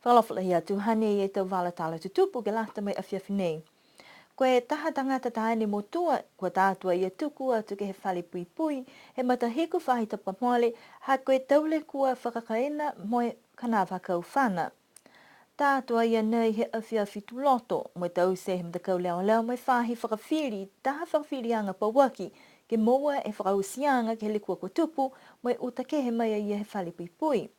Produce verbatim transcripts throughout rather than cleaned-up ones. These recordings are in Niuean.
Fakaalofa lahi atu, hanei e tau vala tala tutupu ke lata mo e afiafi nei. Ko e taha tagata taane motua, kua tā atu a ia tuku atu ke he fale puipui he matahiku faahi tapu kua mole, ha ko e tau lekua fakakaina mo e kanavaakau fana. Tā atu a ia nei he afiafi Tuloto, mo e taute he matakau leoleo mo e faahi fakafili, taha fakafiliaga pauaki, ke moua e fakaotiaga ke he lekua kua tupu, mo e uta kehe mai a ia he fale puipui.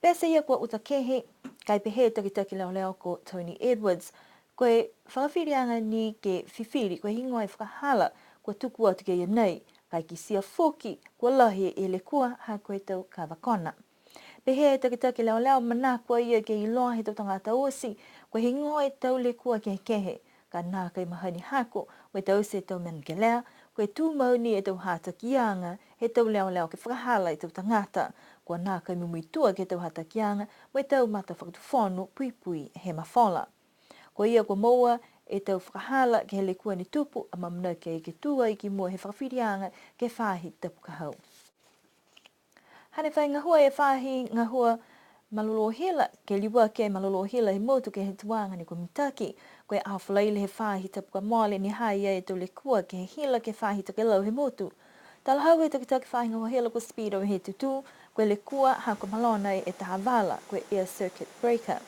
Pete ia kua uta kehe, ka e pehē e takitaki leoleo ko Tony Edwards, ko e fakafiliaga ni ke fifili, ko e heigoa e fakahala kua tuku atu ki a ia nei, ka e kitia foki kua lahi e lekua ha ko e tau kava kona. Pehē e takitaki leoleo, manako a ia ke iloa he tau tagata oti, ko e heigoa e tau lekua kehekehe, ka nākai mahani hako, mo e taute e tau mena kelea, ko e tumau ni e tau hatakiaga he tau leoleo ke fakahala e tau tagata, kua nākai mumuitua ke he tau hatakiaga mo e tau matafakatufono puipui he mafola. Ko ia kua moua e tau fakahala ke he lekua ne tupu, amaamanaki ai ke tū ai ki mua he fakafiliaga ke he faahi tapu ka hau. Hane fai gahua e faahi gahua malolō hila, ke liuaki e malolō hila he motu ke he tuaga ne kua mitaki. Ko e aho Falaile he faahi tapu kua mole ne ha i ai e tau lekua ke he hila ke he faahi tokelau he motu. Talahau he takitaki faahi gahua hila ko Speedo Hetutū, ko e lekua ha kua malona e taha vala, ko e air circuit breaker.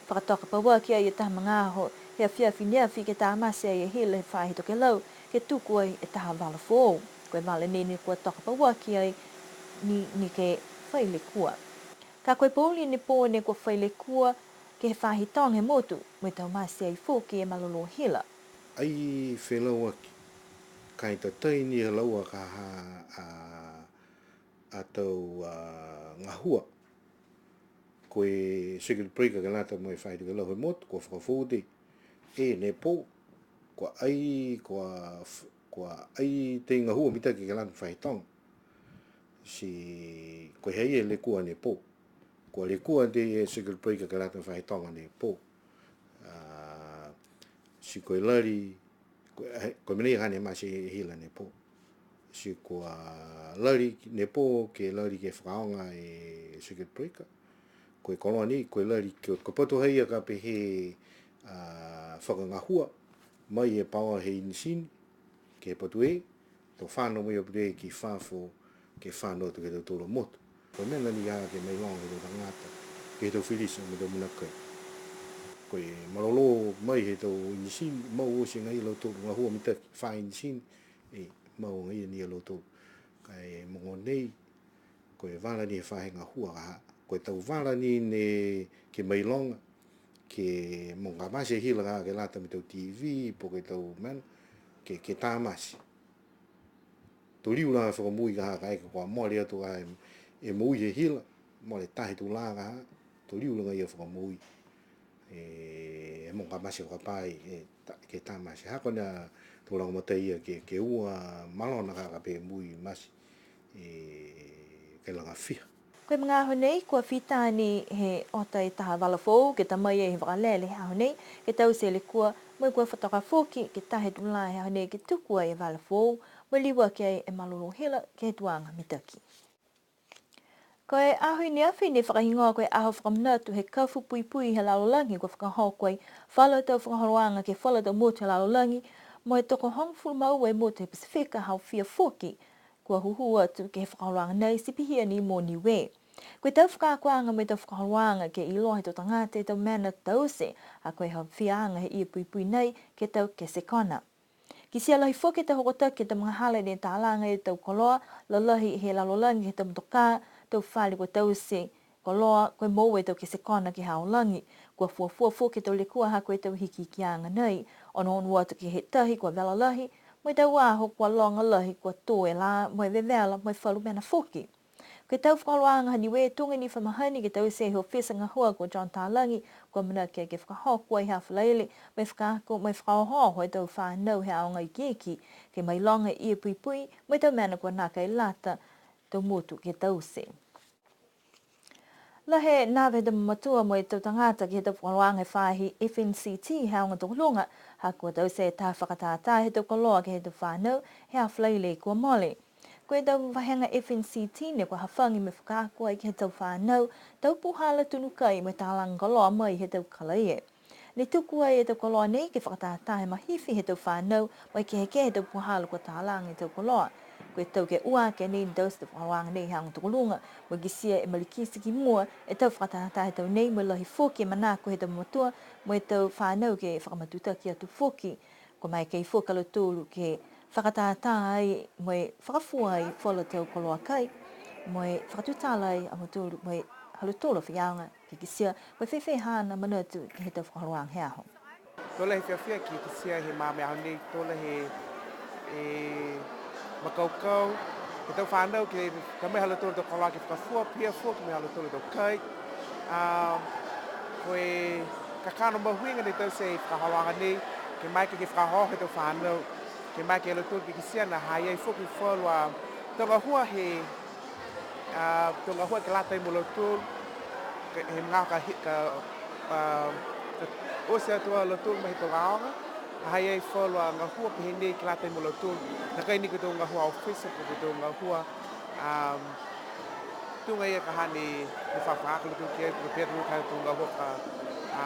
Fakatoka pauaki ai e taha magaaho he afiafi neafi ke tamate ai e hila he faahi tokelau, ke tuku ai e taha vala foou. Ko e vala nei ne kua toka pauaki ai ni, ni ke fai lekua. Ka ko e pouli ne pō ne kua fai lekua ke he faahi toga he motu, mo e taumate ai foki e malolō hila. Ai felauaki, ka e tatai ni ha laua ka ha a, a tau a, gahua. Ko e circuit breaker ke lata mo e faahi tokelau he motu, kua fakafoou tei. E, ne pō, kua ai, kua f-, kua ai tei gahua mitaki ke lata mo e faahi toga. Ti, ko e ha ia e lekua ne pō. Kua lekua tei e circuit breaker ke lata mo e faahi toga ne pō. A, ti ko e lali, ko e, ko e mena ia ka ne mate e hila ne pō. Ti kua lali ne pō ke lali ke fakaaoga e circuit breaker. Ko e koloa nei, ko e lali ke, ko e patu ha ia ka pehē, a, fakagahua mai e paoa he inisini, ke he patu ē, to fano mai e patu ē ki fafo, ke fano atu ke he tautolu a motu. Ko e mena ni ia ke mailoga he tau tagata, ke he tau filisa mo e tau mena kai. Ko e malolō mai he tau inisini, mau oti agaia a lautolu, gahua mitaki, fā inisini, e, mau agaia ni a lautolu. Ka e mogonei, ko e vala ni he faahi gahua ka ha, ko e tau vala ni ne ke mailoga, ke mogo ka mate e hila ka ha ke lata mo e tau T V, po ke tau mena, ke, ke tamate. To liu la e fakamoui ka ha ka eke kua mole atu ka e, e moui he hila, mole taha e tulā ka ha, to liu la agaia e fakamoui. E, e mogo ka mate fakapā, e, ta-, ke tamate. Ha ko e mena to lagomatai ia ke, ke ua malona ka ha ka pehē moui mate, e, ke laga fiha. Ko e magaaho nei, kua fita ni he ota e taha vala foou, ke ta mai ai he vakalele he aho nei, ke taute e lekua, mo e kua fakatoka foki, ke taha e tulā he aho nei, ke tuku ai e vala foou, mo e liuaki ai e malolō hila, ke he tuaga mitaki. Ko e aho i ne afi ne fakahigoa ko e aho fakamanatu he kafu puipui he lalolagi kua fakahoko ai falu tau fakaholoaga ke he falu tau motu he lalolagi, mo e tokohogofulu ma ua e motu he Pasifika haofia foki, kua hūhū atu ke he fakaholoaga nei ti pihia ni mo Niue. Ko e tau fakaakoaga mo e tau fakaholoaga ke iloa he tau tagata e tau mena taute, ha ko e haofiaga he ie puipui nei ke he tau kese kona. Kitia lahi foki e tau hokotaki he tau magahala ne talaga e tau koloa lalahi he lalolagi he tau motokā, tau fale kua taute koloa, ko e moua e tau kese kona ke he lalolagi. Kua fuafua foki e tau lekua ha ko e tau hikihikiaga nei. Onoono atu ke he tahi kua vela lahi, mo e tau aho kua loga lahi kua tō e lā, mo e vevela, mo e falu mena foki. Ko e tau fakaholoaga ha Niue tuga ni fa mahani ke taute he ofisa gahua ko John Talagi, kua amanaki ke fakahoko ai he Falaile, mo e fakaako, mo e fakaohooho e tau fanau he aoga ikiiki, ke mailoga e ie puipui, mo e tau mena kua nākai lata tau motu ke taute. Lahi e nava he tau mamatua mo e tau tagata ke he tau fakaholoaga he faahi F N C T he aoga tokoluga, ha kua taute e taha fakatātā he tau koloa ke he tau fanau he Falaile kua mole. Ko e tau vahega F N C T ne kua hafagi mo e fakaako ai ke he tau fānau, tau puhala tunu kai mo e talaga koloa mai he tau kalaie. Ne tuku ai e tau koloa nei ke fakatātā he mahifi he tau fānau, mo e kehekehe he tau puhala kua talaga e tau koloa. Ko e tau ke ua aki nei ne taute e fakaholoaga nei he aoga tokoluga, mo e kitia e malikiti ki mua e tau fakatātā he tau nei, mo e lahi foki e manako he tau mamatua mo e tau fānau ke fakamatutaki atu foki. Kua maeke foki a lautolu ke fakatātā ai mo e fakafua ai falu tau koloa kai, mo e fakatutala ai a mautolu mo e ha lautolu a faiaoga ke kitia ko e fēfē haana manatu ke he tau fakaholoaga he aho. To lahi e fiafia ke kitia he magaaho nei, to lahi e makaukau he tau fānau ke ta mai ha lautolu tau koloa ke fakafua, pihia foki mo e ha lautolu tau kai. A, ko e kakano mahuiga ne taute e fakaholoaga nei, ke maeke ke fakaohooho e tau fānau, ke maeke a lautolu ke kitia ne ha ha i ai foki falu a tau gahua he, a, tau gahua ke lata mo lautolu, ke, he magaaho ka hi-, ka, a, ka oti atu a lautolu mai he tau aoga, ha ha i ai falu a gahua pehē nei ke lata mo lautolu. Nākai ni ko e tau gahua ofisa, ko e tau gahua, a, tuga ia ka ha ne, ne fakaako a lautolu ki ai, ko e pihia atu ka e tau gahua faka, a,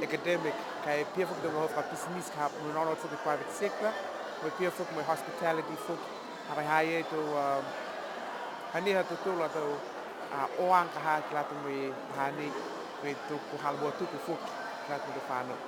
academic, ka e pihia foki tau gahua fakapisinisi ka ha, mo e onoono atu foki private sector, mo e pihia foki mo e hospitality foki. Ha ha i ai e tau, a, ha ni ha tautolu a tau, a, oaga ka ha ke lata mo e, ha ni, mo e tau puhala mua tupe foki ke lata mo e tau fānau.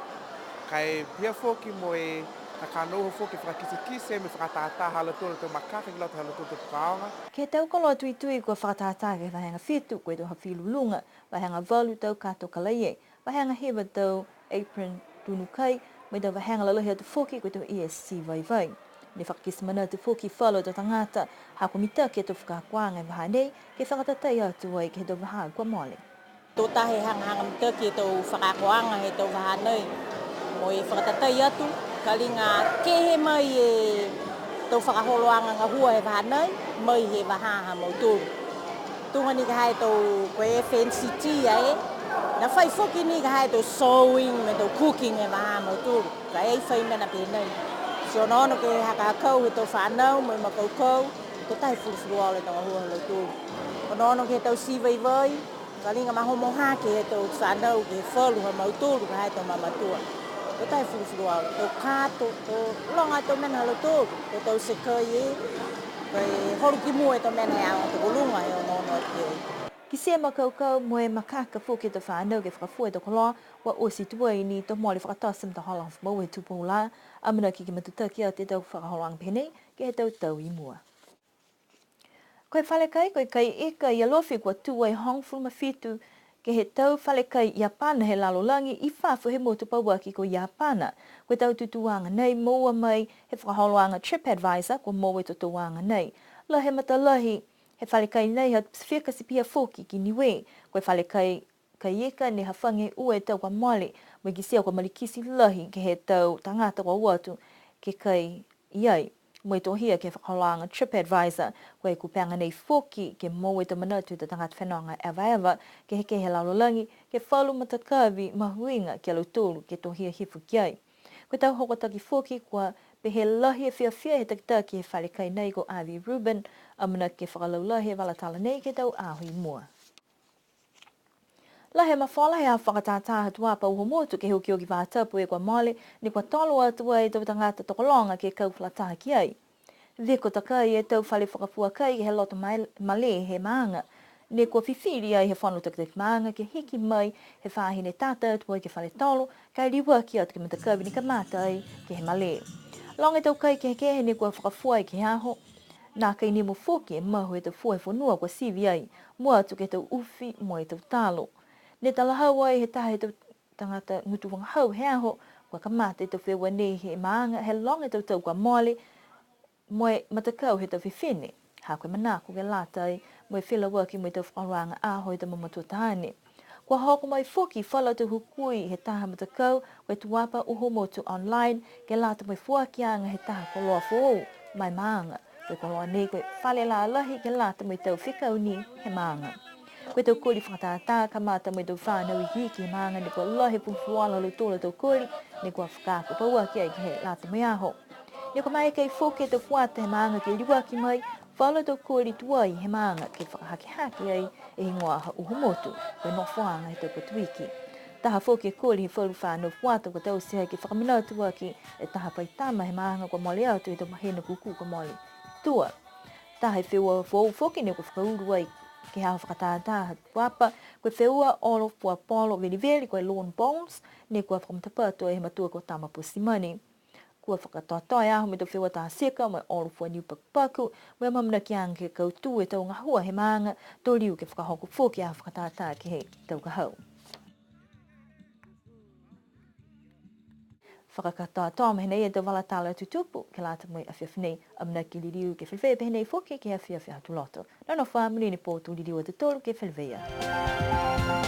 Ka e pihia foki mo e kakano uho foki fakakitekite mo e fakatātā ha lautolu a tau makaka ke lata ha lautolu a tau pukaaoga. Ke he tau koloa tuitui kua fakatātā ke he vahega fitu, ko e tau hafi luluga, vahega valu tau kato kalaie, vahega hiva tau apron tunu kai, mo e tau vahega lalahi atu foki ko e tau E S C vaivai. Ne fakakite manatu foki falu a tau tagata, ha kua mitaki e tau fakaakoaga he vahā nei, ke fakatatai atu ai ke he tau vahā kua mole. To taha e hagahaga mitaki e tau fakaakoaga he tau vahā nei, mo e fakatatai atu, ka liga kehe mai e tau fakaholoaga gahua he vahā nei, mai he vahā ha mautolu. Tuga ni ka ha e tau ko e F N C T a e, ne fai foki ni ka ha e tau sewing mo e tau cooking he vahā ha mautolu. Ka e fai mena pehē nei. Ti onoono ke he hakahakau he tau fānau mo e makaukau, to taha e fulufuluola e tau gahua ha lautolu. Onoono ke he tau ti vaivai, ka liga mahomo hake he tau fānau ke he falu ha mautolu ka ha e tau mamatua. To taha e fulufuluola, tau kato, to loga e tau mena ha lautolu, to tau sekai e, ka e holo ki mua e tau mena he aoga tokoluga he onoono atu ki ai. Kitia e makaukau mo e makaka foki he tau fānau ke fakafua e tau koloa, kua oti tuai ni to mole fakatote e matahola Hofomoua he tupou lā, amanaki ke matutaki atu e tau fakaholoaga pehē nei ke he tau tau i mua. Ko e fale kai, ko e kai ika i Alofi kua tū ai hogofulu ma fitu ke he tau fale kai Iapana he lalolagi i fafo he motu pauaki ko Iapana. Ko e tau tutūaga nei moua mai he fakaholoaga TripAdvisor kua moua e totouaga nei. Lahi e matalahi he fale kai nei ha Pasifika ti pihia foki ki Niue. Ko e fale kai kai ika ne hafagi ua e tau kua mole, mo e kitia kua malikiti lahi ke he tau tagata kua o atu ke kai i ai. Mo e tohia ke he fakaholoaga TripAdvisor, ko e kupega nei foki ke moua e tau manatu he tau tagata fenoga evaeva kehekehe he lalolagi, ke he falu matakavi mahuiga ki a lautolu ke tohia hifo ki ai. Ko e tau hokotaki foki kua pehē lahi e fiafia he takitaki he fale kai nei ko Avi Rubin, amanaki ke fakalaulahi e vala tala nei ke he tau aho i mua. Lahi e mafola he aho fakatātā ha Tuapa Uhomotu ke he okioki faahi tapu kua mole, ne kua tolo atu ai e tau tagata tokologa ke kau fakalataha ki ai. Viko takai e tau fale fakafua kai ke he loto mai-, malē he maaga. Ne kua fifili ai he fono takitaki maaga ke hiki mai he faahi ne tata atu ai ke he fale tolo, ka e liuaki atu ke he matakavi ne kamata ai ke he malē. Loga e tau kai kehekehe ne kua fakafua ai ke he aho. Nākai nimo foki e mahu he tau fua he fonua kua sivi ai, mua atu ke he tau ufi mo e tau talo. Ne talahau ai he taha he tau tagata gutu vagahau he aho, kua kamata e tau feua nei he maaga he loga e tau tau kua mole, mo e matakau he tau fifine, ha ko e manako ke lata ai mo e felauaki mo e tau fakaholoaga aho he tau mamatua taane. Kua hoko mai foki falu a tau hukui he taha matakau, ko e Tuapa Uhomotu Online, ke lata mo e foakiaga he taha koloa foou ma e maaga. Ko e koloa nei ko e fale lalahi ke lata mo e tau fekau ni he maaga. Ko e tau koli fakatātā kamata mo e tau fanau ikiiki he maaga, ne kua lahi e fulufuluola ha lautolu a tau koli, ne kua fakaako pauaki ai ke he lata mo e aho. Ne kua maeke foki e tau fuata he maaga ke liuaki mai, Falu tau koli tuai he maaga ke fakahakehake ai e higoa ha Uhomotu, ko e nofoaga he tau patuiki. Taha foki e koli he falu fanau fuata kua taute ai ke fakamanatu aki e taha paitama he maaga kua mole atu he tau mahina kukū kua mole tua. Taha e feua foou foki ne kua fakaulu ai ke he aho fakatātā ha Tuapa, ko e feua olo fua polo veliveli ko e lawn bowls, ne kua fakamatapatu ai he matua ko Tama Pusimani. Kua fakakatoatoa e aho mo e tau feua tā tika mo e olo fua niu pakupaku, mo e amaamanaki age ke kautū e tau gahua he maaga, to liu ke fakahoko foki e aho fakatātā ke he tau ka hau. Fakakatoatoa mai nei e tau vala tala tutupu ke lata mo e afiafi nei, amanaki liliu ke feleveia pehē nei foki ke he afiafi Aho Tuloto. Nonofo ā, monuina e pō, to liliu a tautolu ke feleveia.